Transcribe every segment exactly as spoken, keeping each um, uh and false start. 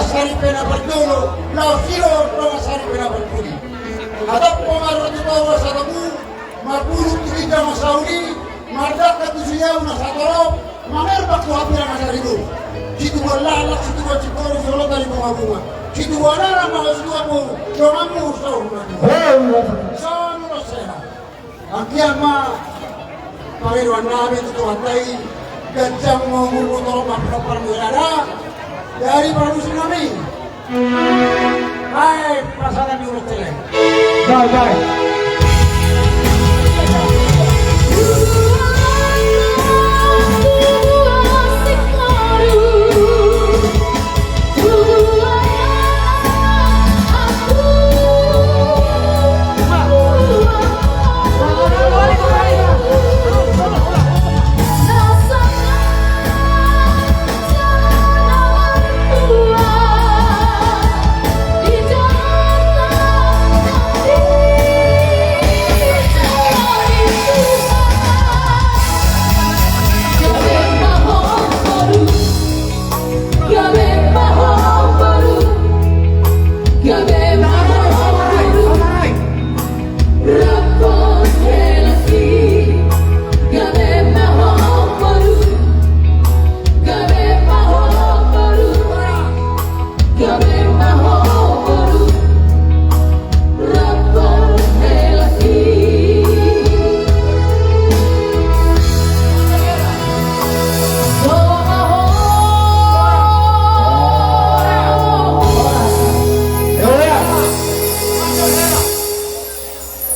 Sari pe na parjolo, laos i do dongan sari pe na parpudi. Hatop ma roti toru satabu, marbulung tu ginjang na sauli, mardangka tu siamun na satorop, mamerbak tu hambirang na saribu. Situbuan laklak, situbuan singkoru, solotan ni bungabunga. Situbuan anak ma situbuan boru, donganmu saur matua. Songon i ma. Anggiat ma pangidoan nami tu Tuhanta i, ganjang ma umurmu, torop ma pinompar ni dada. Jadi panusi nami. Baik, pasangan di urut celeng. Baik, baik.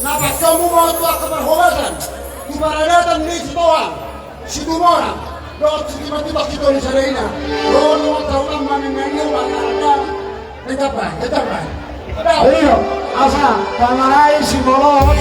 Na pasahat hamu ma tu angka parhorasan, tu paradatan ni Sitohang, Situmorang, dohot Sitimatimbang, Sitolu Sada Ina. Dohot ma tahu nama ni menu masyarakat. Tetap baik, tetap baik. Iyo, asa tamarai simolot.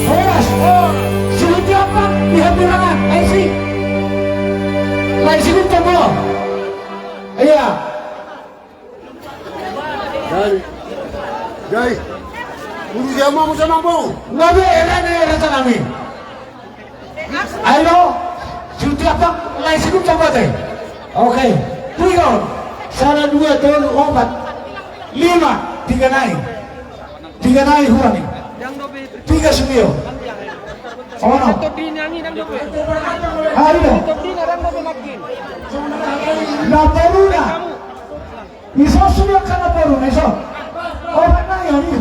Horas, horas. Suhut i apa? Di hatirangan. Laisi. Laisi ku tomo. Iya. Jai. Jai. Bulu dia mau sama bau. Ngabe era ne era tanami. Ayo, suhut i apa? Laisi ku tomo te. Oke. Tiga. Sada, dua, tolu, opat, lima. Tiga nai. Tiga nai hurani. Tiga sumio. Ono. Ayo. Naporuna. Iso sudah kana poruna iso. Opat nai on iso.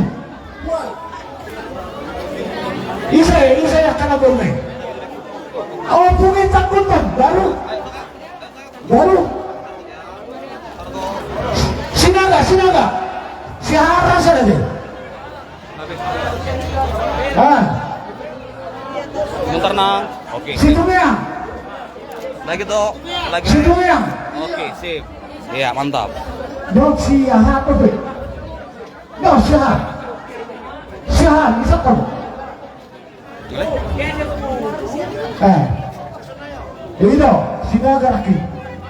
Ise, ise yang kana poruna. Oh, pungi takutan baru. Baru. Sinaga, Sinaga. Si Hara sana deh. Ah. Bentar, Nang. Oke. Situ ya. Lagi, Tok. Lagi. Situ ya. Oke, sip. Iya, mantap. Dok, si Aha apa, Be? Dok, si Aha. Si Aha, bisa kau. Eh. Ini dong, Sinaga lagi.